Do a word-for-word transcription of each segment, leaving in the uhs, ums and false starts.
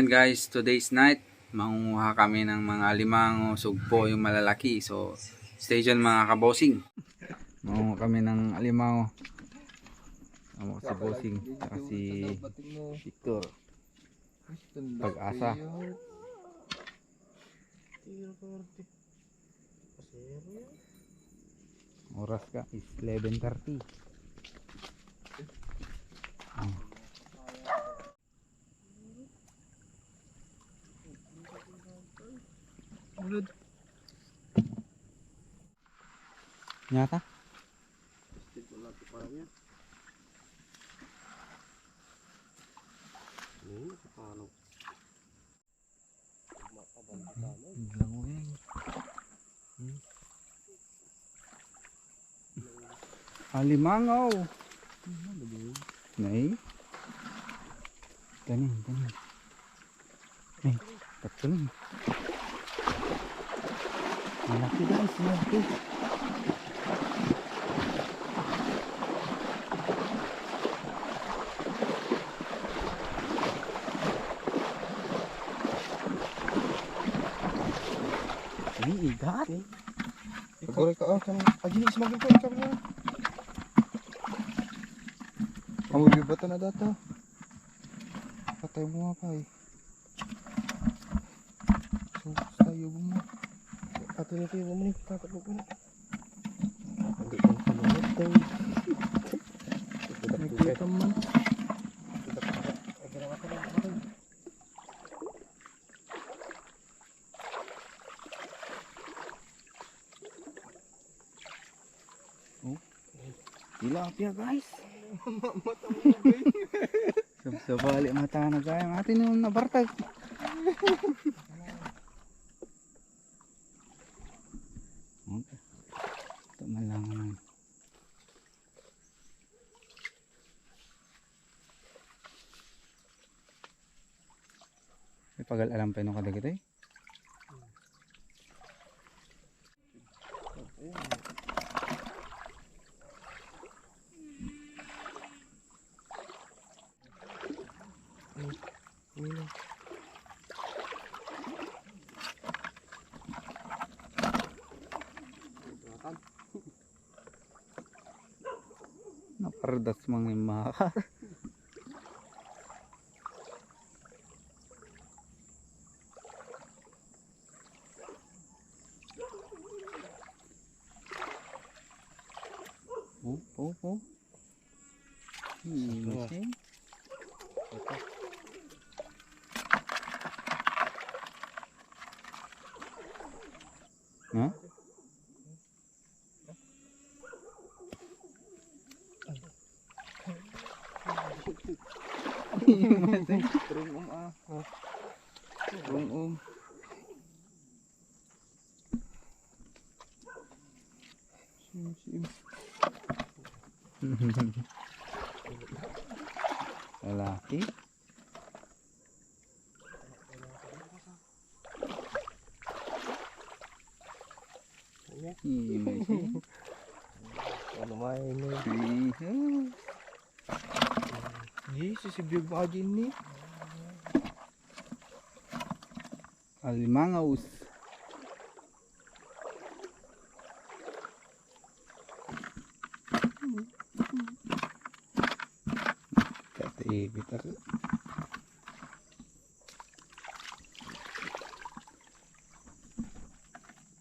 Guys, today's night, mangunguha kami ng mga alimango, sugpo, yung malalaki. So, stay tuned, mga kabosing. Mangunguha kami ng alimango. Amo si Bossing, saka si Victor. Pag-asa. Oras ka is eleven thirty. Ah. Ulod. Nyata? Plastic wala ko para niya. Ano yun? Nakapalo. Langoy. Hmm. Alimangaw. Nay. Tanim, tanim. Nay, takto lang. Malaki, guys, malaki. Ay, igat. Aguray ka, oh, kami. Aji, sumagin ko, ikaw na. Amo, bibata na data. Patay mo nga pa, eh. So, tayo mo. Ato na tayo mo, tapat mo po na. Hindi ko sa mga ito. Nakita man. Oh. Tilapia, guys. Sabsabali mata na, guys. Atin yung nabartag. Ito man lang naman. May pagal alam pa yun kadagito eh. Napardas mga maka. Oh, oh, oh. Hmm, ito. Ha? Rung-um, ah. Rung-um. Sim, sim. Lalaki. Iya, may siya. Ano may ini? Yes, si Big Bagi ini. Alimangaws. Katibit ako.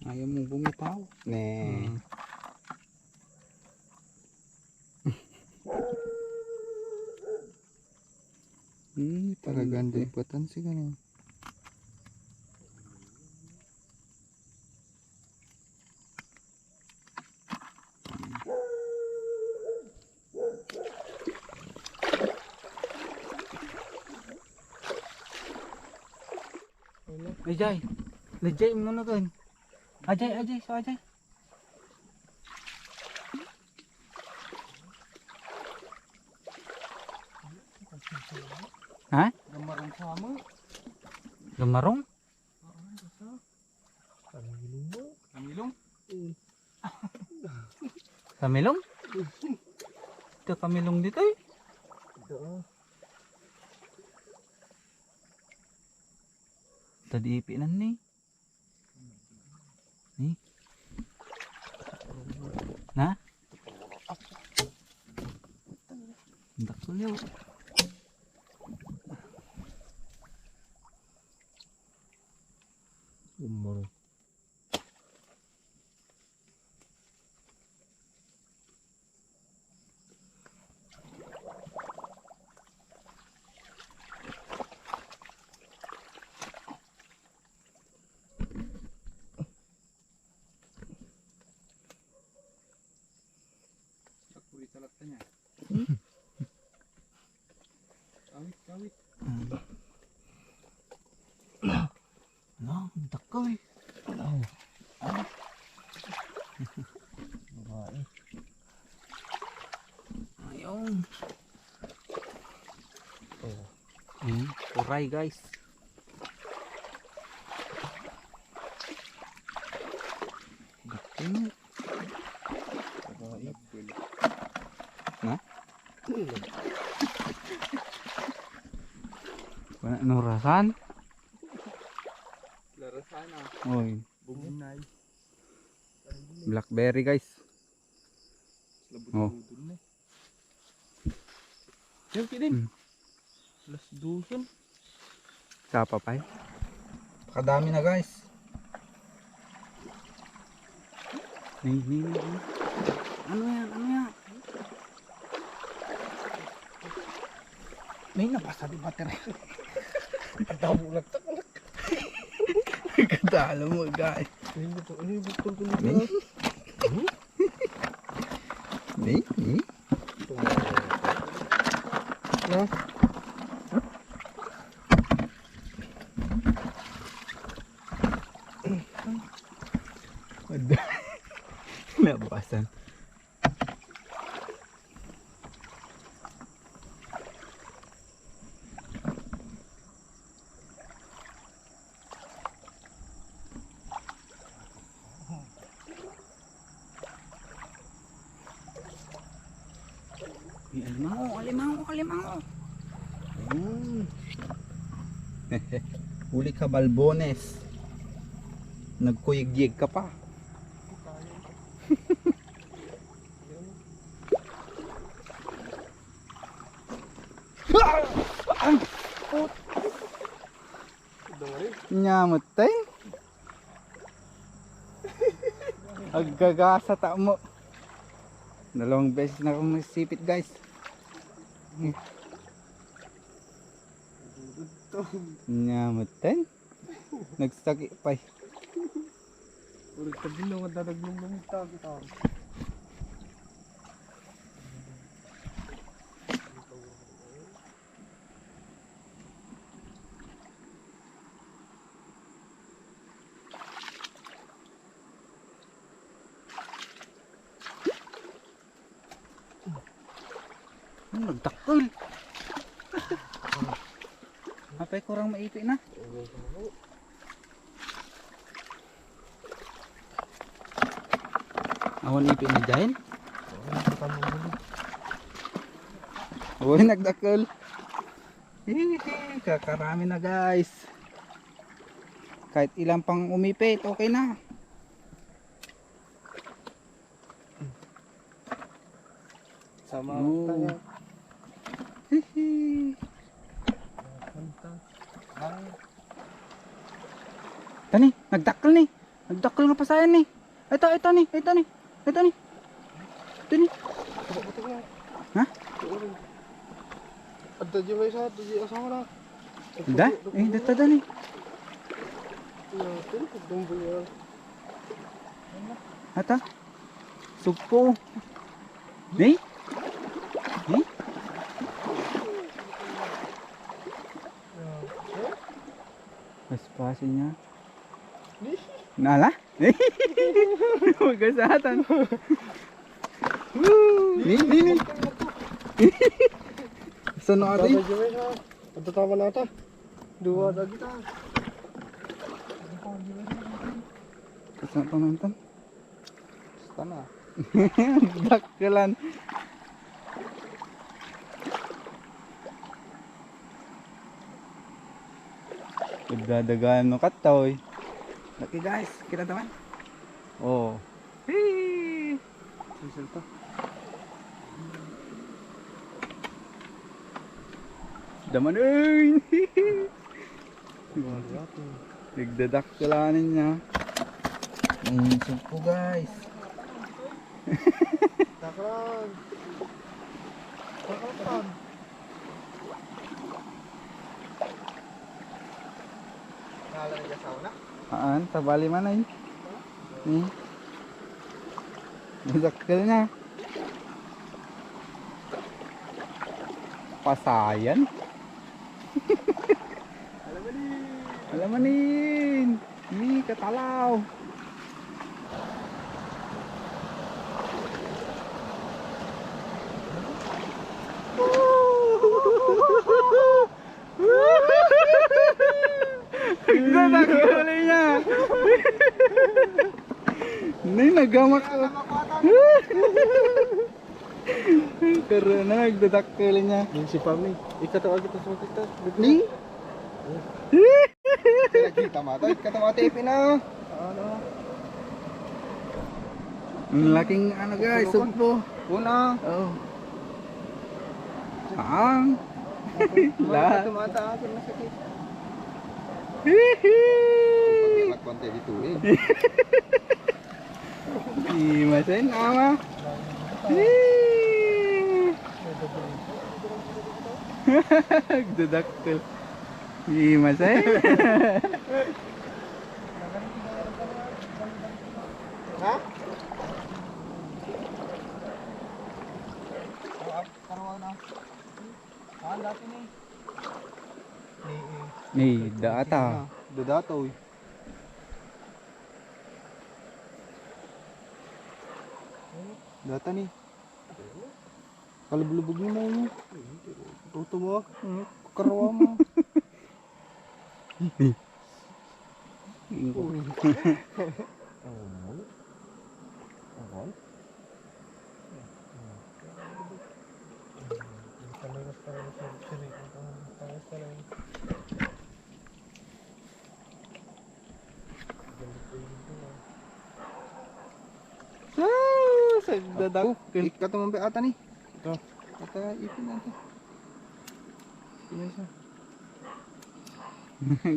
Ayaw mong bumitaw. Ne. Hmm. Hmm, talagang di patan siguro. Ajay, Ajay, muna kan. Ajay, Ajay, so Ajay. Ha? Gamarong sama. Gamarong? Kamilong mo. Kamilong? Kamilong? Ito kamilong dito eh. Ito, oh. Di ipinan ni. Ni? Na? Dakkel yaw. Umang. Agpuri talaga niya. Kawit, kawit. No, dakkel. Oh. Ah. Babae. Ayun. Oh. Hmm, uray, guys. Dakkel. Babae. Na? Wala nurasan. Larasan, ah. Oy. Buminay. Blackberry, guys. Oh. Labudbudon na eh. Yan, pidin. Hmm. Alas dos yan. Sapa pa eh. Pakadami na, guys. Ni, ni, ni, ni. Ano yan? Ano yan? May nabasa di baterya. Ang damo nagtakalak. Kadala mo, guys. Ay, buto, ay, buto, buto, buto. Ni? Ni? Ni? No? Ada. Nabasan. Ay, alimango, alimango, alimango. Ayun. Huli ka, Balbones. Nagkuyigyeg ka pa. Ay! Nya met tay. Aggagasa ta mo. Dalawang beses na akong nasipit, guys. Nya met tay. Nagsaki pay. Ulit ka din, no, nga dadaglumlum ta, kita. Hmm, nagdakkel. Apay, kurang maipi na. Awan ipi na dyan. Uy, nagdakkel. Hihi, kakarami na, guys. Kahit ilan pang umipit, okay na. Sama tayo. Hihi. Punta. Ay. Tani, nagdakkel ni. Nagdakkel nga pasayan ni. Ito, ito ni, ito ni. Ito ni. Ito ni. Ha? Adda di may sa, di asawa na. Da? Eh, data da ni. Ito, ito, ito, ito. Ata? Sugpo. Ni? Ni? Paspasin niya. Nala? Huwag ka sa atan. Ni, ni, ni. Saan na rin? Ang tatawa na ata. Dua na kita. Saan pa man tan? Basta na. Dakkelan. Dadagan no katta, oy. Laki, guys, kita naman. Oh. Hey! Sensor to. Daman, oy! Nagdadakkelan niya. Ang sugpo, guys. Takran. Takran. Nala na dyan sa una? Haan, tabali man ay. Hmm. Nadakkel na. Pasayan. Alamanin! Alamanin! Ni katalaw! Nagdadakkel niya! Nay, nagamak ko. Karana, nagdadakkel niya. Yung si Pami. Ikatawa kita sa mga kita. Ni? Kita mata, kita mata, ipin na. Ano? Ang laking ano, guys, sugpo. Una. Oh. Ang. Lahat. Tumata, tumata, masakit. Hihi. Pag-imat konti dito eh. Imasen, ama. Eh. Nagdadakkel. Imasen. Ha? Karuan na. Ah, dati ni. Ni, ni, data. Dadata, oy. Data ni. Kalublubog ni mo, no? Tuto mo. Hmm. Karawa mo. Uy. Ang kuwan? Ah, sa dadak. Apo, ikaw tumampi ata ni. Ito. Ata ipin natin. Ipin na siya.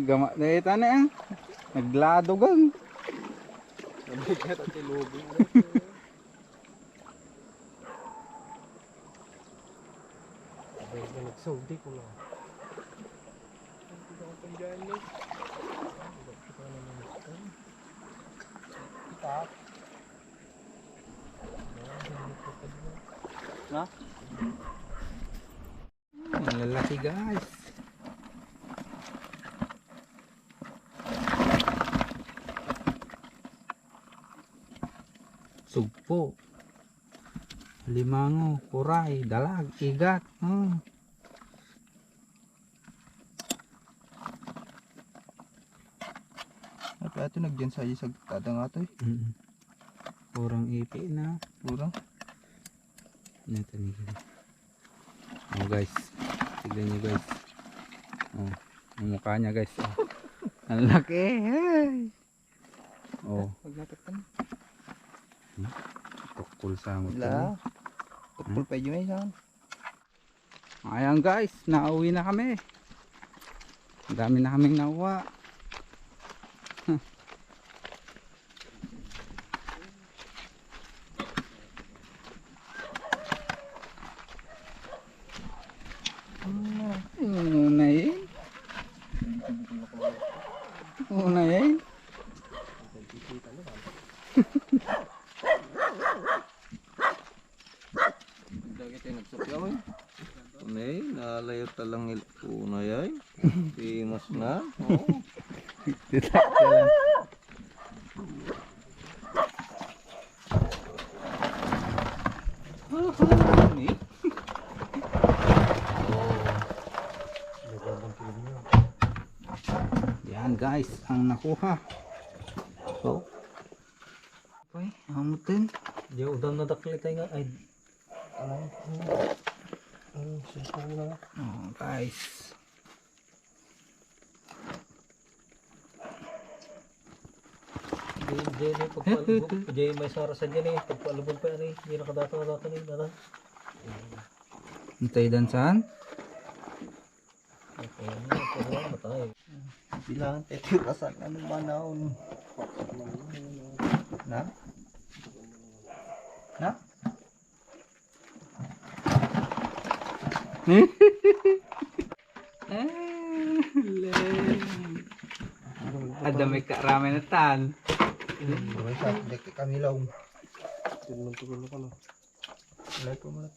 Gama na ita na, ah. Nagladogan. Sabi ka, tatilubong. Abay, na nagsaudi ko na. Ang pinakatanggalan niya. Kita. Na? Hmm, lalaki, guys. Sugpo. Limango, kuray, dalag, igat. Hmm. Ay, kaya ito, nagyan sa isag tada nga ito eh. Mm. Kurang ipi na. Kurang. Ito ni. Oh, guys. Tignan niyo, guys. Oh, ang mukha niya, guys. Oh. Ang laki. Ay. Oh. Pag natakpan. Hmm? Tukol sa mo. La. Tukol pa yun, eh, saan? Ayan guys, nauwi na kami. Ang dami na kaming nakuha. Una yun. Una yun. Dagiti nagsukyaw, eh. Unay, nalayo ta lang il-, unay ay. Pimas na. Oo. Dita ka lang. Aha, ni? Oh. Yan, guys, ang nakuha. So, Uy, amutin. Di, udan na daklit ay nga. Ay. Ay, ay, cellphone na. Oh, guys. Jay, may pagpalubog. Jay, may sarasan dyan eh. Pagpalubog pa yan eh. Hindi nakadata-data na yun, ano? Antay dansan? Okay, ano, pagkawa, matay. Bilang tetirasan, ano ba naon? Na? Na? Ah, leng. Adda may karamay na tan. Kami sa, dek kami law. Tignan ko, ano ka na? Wala ko muna.